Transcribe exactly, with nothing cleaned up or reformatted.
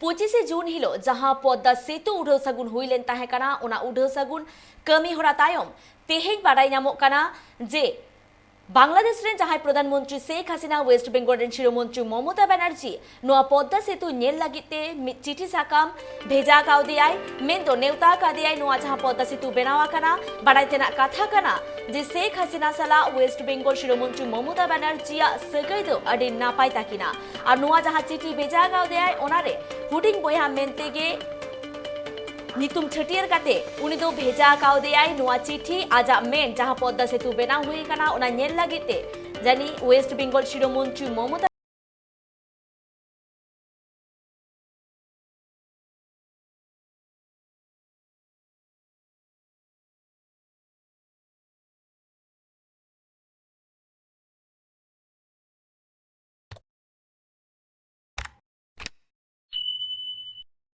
ᱯᱚᱸᱪᱤᱥᱮ ᱡᱩᱱ ᱦᱤᱞᱳᱜ ᱡᱟᱦᱟᱸ ᱯᱚᱫᱽᱫᱟ ᱥᱮᱛᱩ ᱩᱰᱷᱟᱹᱣ ᱥᱟᱹᱜᱩᱱ ᱦᱩᱭ ᱞᱮᱱ ᱛᱟᱦᱮᱸ ᱠᱟᱱᱟ, ᱚᱱᱟ ᱩᱰᱷᱟᱹᱣ ᱥᱟᱹᱜᱩᱱ ᱠᱟᱹᱢᱤ ᱦᱚᱨᱟ ᱛᱟᱭᱚᱢ ᱛᱮᱦᱮᱧ ᱵᱟᱰᱟᱭ ᱧᱟᱢᱚᱜ ᱠᱟᱱᱟ ᱡᱮ ᱵᱟᱝᱞᱟᱫᱮᱥ ᱨᱮᱱ ᱡᱟᱦᱟᱸᱭ ᱯᱨᱚᱫᱷᱟᱱ ᱢᱚᱱᱛᱨᱤ ᱥᱮᱠ ᱦᱟᱥᱤᱱᱟ ᱣᱮᱥᱴ ᱵᱮᱝᱜᱚᱞ ᱨᱮᱱ ᱥᱤᱨᱟᱹ ᱢᱚᱱᱛᱨᱤ ᱢᱚᱢᱚᱛᱟ ᱵᱟᱱᱟᱨᱡᱤ ᱱᱚᱣᱟ ᱯᱚᱫᱽᱫᱟ ᱥᱮᱛᱩ ᱧᱮᱞ ᱞᱟᱹᱜᱤᱫ ᱛᱮ ᱢᱤᱫ ᱪᱤᱴᱷᱤ ᱥᱟᱠᱟᱢ ᱵᱷᱮᱡᱟ ᱠᱟᱣᱫᱮᱭᱟᱭ, ᱢᱮᱱᱫᱚ ᱱᱮᱣᱛᱟ ᱠᱟᱫᱮᱭᱟᱭ ᱱᱚᱣᱟ ᱡᱟᱦᱟᱸ ᱯᱚᱫᱽᱫᱟ ᱥᱮᱛᱩ ᱵᱮᱱᱟᱣ ᱟᱠᱟᱱᱟ᱾ ᱵᱟᱰᱟᱭ ᱛᱮᱱᱟᱜ ᱠᱟᱛᱷᱟ ᱠᱟᱱᱟ ᱡᱮ ᱥᱮᱠ ᱦᱟᱥᱤᱱᱟ ᱥᱟᱞᱟᱜ ᱣᱮᱥᱴ ᱵᱮᱝᱜᱚᱞ ᱥᱤᱨᱟᱹ ᱢᱚᱱᱛᱨᱤ ᱢᱚᱢᱚᱛᱟ ᱵᱟᱱᱟᱨᱡᱤᱭᱟᱜ ᱥᱟᱹᱜᱟᱹᱭ ᱫᱚ ᱟᱹᱰᱤ ᱱᱟᱯᱟᱭ ᱛᱟᱹᱠᱤᱱᱟ᱾ ᱟᱨ ᱱᱚᱣᱟ ᱡᱟᱦᱟᱸ ᱪᱤᱴᱷᱤ ᱵᱷᱮᱡᱟ ᱠᱟᱣᱫᱮᱭᱟᱭ, ᱚᱱᱟᱨᱮ ᱦᱩᱰᱤᱧ ᱵᱚᱭᱦᱟ ᱢᱮᱱᱛᱮ ᱜᱮ ᱧᱩᱛᱩᱢ ᱪᱷᱟᱹᱴᱭᱟᱹᱨ ᱠᱟᱛᱮ ᱩᱱᱤ ᱫᱚ ᱵᱷᱮᱡᱟ ᱠᱟᱣᱫᱮᱭᱟᱭ ᱱᱚᱣᱟ ᱪᱤᱴᱷᱤ, ᱟᱡᱟᱜ ᱢᱮᱱ ᱡᱟᱦᱟᱸ ᱯᱚᱫᱽᱫᱟ ᱥᱮᱛᱩ ᱵᱮᱱᱟᱣ ᱦᱩᱭ ᱟᱠᱟᱱᱟ ᱚᱱᱟ ᱧᱮᱞ ᱞᱟᱹᱜᱤᱫ ᱛᱮ᱾ ᱡᱟᱹᱱᱤᱡ ᱣᱮᱥᱴ ᱵᱮᱝᱜᱚᱞ ᱥᱤᱨᱟᱹ ᱢᱚᱱᱛᱨᱤ ᱢᱚᱢᱚᱛᱟ